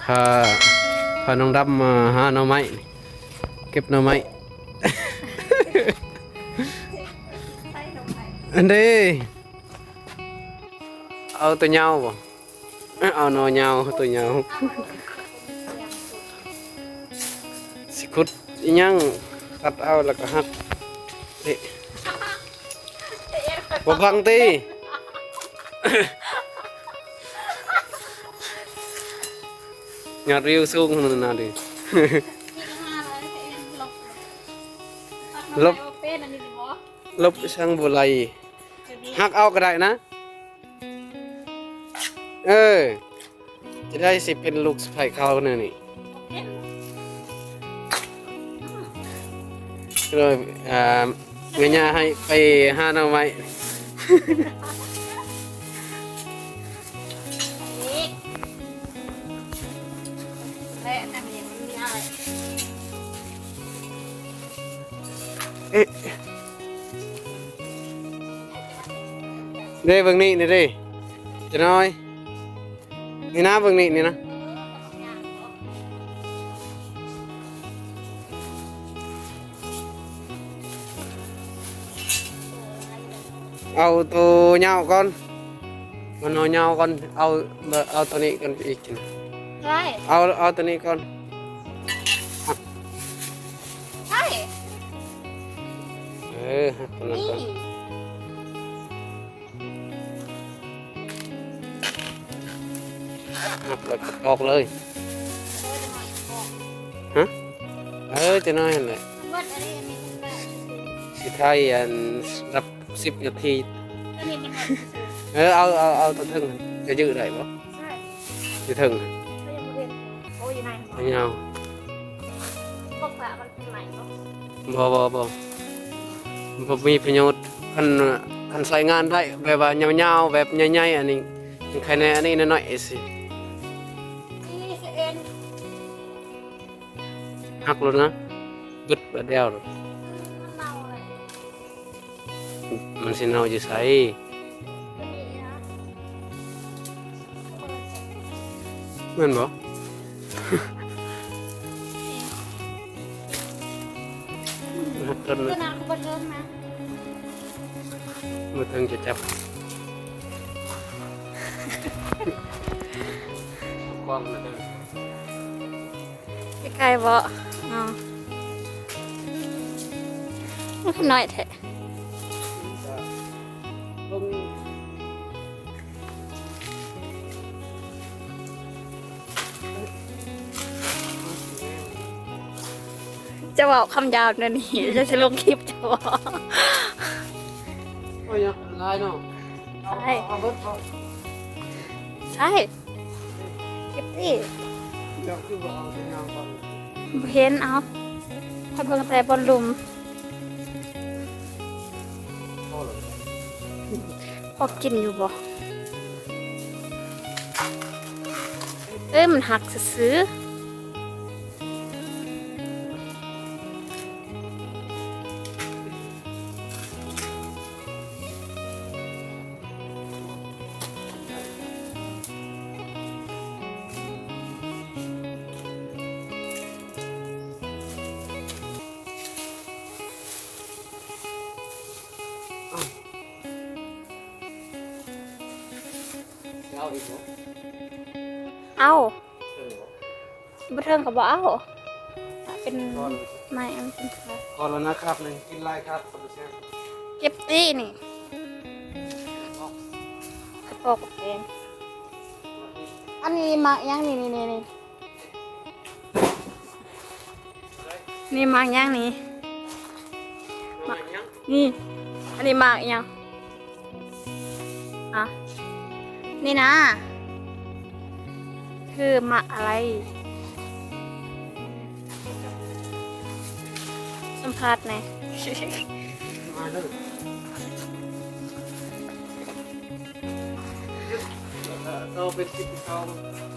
ພາ ພານ້ອງດຳມາຫາໜໍ່ໄມ້ ເກັບໜໍ່ໄມ້ ອັນເດ້ ເອົາຕົວຍາວບໍ່? ເອົາໜໍ່ຍາວ ຕົວຍາວ ຊິຂຸດອີ່ຫຍັງ ຕັດເອົາແລ້ວກໍຫັກ ເອະ ບໍ່ຟັງຕິ ຍອດວິວສູງຂະໜາດນີ້ ລົບ ລົບ ສັງບໍ່ໄຫຼ ຫັກເອົາກໍໄດ້ນະ ເອີ ຈະໄດ້ຊິເປັນລູກສະໃພ້ເຂົາແນວນີ້ ໂດຍ ອ່າ ແມ່ຍ່າໃຫ້ໄປຫາໜໍ່ໄມ້ ເອະ ເດ້ ເບິ່ງນີ້ ນີ້ເດ້ ຈະນ້ອຍ ນີ້ນະ ເບິ່ງນີ້ ນີ້ນະ ເອົາໂຕຍາວກ່ອນ ມັນເອົາຍາວກ່ອນ ເອົາ ເອົາໂຕນີ້ກ່ອນອີກ ໄດ້ ເອົາ ເອົາໂຕນີ້ກ່ອນ ໄດ້ ເອີ ຫັກໂຕນັ້ນກ່ອນ ນີ້ ຫັກແລ້ວກໍຕອກເລີຍ ຮະ ເອີ ຈະນ້ອຍຫັ້ນແຫຼະ ຊິຖ່າຍອັນ ລັບສິບນາທີ ເອີ ເອົາ ເອົາ ເອົາຕົວເທິງຫັ້ນ ຈະຢືດໄດ້ບໍ່? ຢູ່ເທິງ ຍາວ ບໍ່ ບໍ່ ບໍ່ ບໍ່ມີປະໂຫຍດ ຄັນ ຄັນໃຊ້ງານໄດ້ ແບບວ່າຍາວໆ ແບບໃຫຍ່ໆ ອັນນີ້ ມັນໄຄແນ່ ອັນນີ້ນ້ອຍໆ ຊິ ຫັກໂລດນະ ບຶດບາດດຽວໂລດ ມັນຊິເນົ່າຢູ່ໃສ? ແມ່ນບໍ່? ມາເຖິງຈະຈັບ ກ້ອງນະເດີ. ໃກ້ໆ ບໍ່? ອໍ ມັນຄືນ້ອຍແທ້ ຈະເວົ້າຄຳຫຍາບແນວນີ້ ຈະຊິລົງຄລິບ ຈະເວົ້າ ໂອ້ຍ ຫຼາຍເນາະ ໃຊ່ ເອົາເບິດເອົາ ໃຊ່. ເກັບຕິ ເຈົ້າຄືບໍ່ເອົາແຕ່ຍາວກ່ອນ? ບໍ່ເຫັນ ເອົາ ຂ້ອຍເບິ່ງແຕ່ບ່ອນລຸ່ມ ພໍແລ້ວ ພໍກິນຢູ່ບໍ່? ເອີ ມັນຫັກຊື່ໆ. ເອົາອີກບໍ່? ເອົາ. ບໍ່ເຖິງກໍບໍ່ເອົາ ເປັນໄມ້ອັນເປັນຂາ ພໍແລ້ວນະຄາບໜຶ່ງ ກິນຫຼາຍຄາບກໍບໍ່ແຊບ ເກັບຕິນີ້ ກະປອກແປງ ອັນນີ້ໝາກຫຍັງນີ້ ນີ້ ນີ້ ນີ້ ນີ້ໝາກຫຍັງນີ້ ໝາກຫຍັງ ນີ້ ອັນນີ້ໝາກຫຍັງ? ອ່ະ ນີ້ນະ ຄືໝາກອະໄລ? ສຳພາດແດ່ ມາເດີ ເອີ ເປັນສິບເກົ້າ.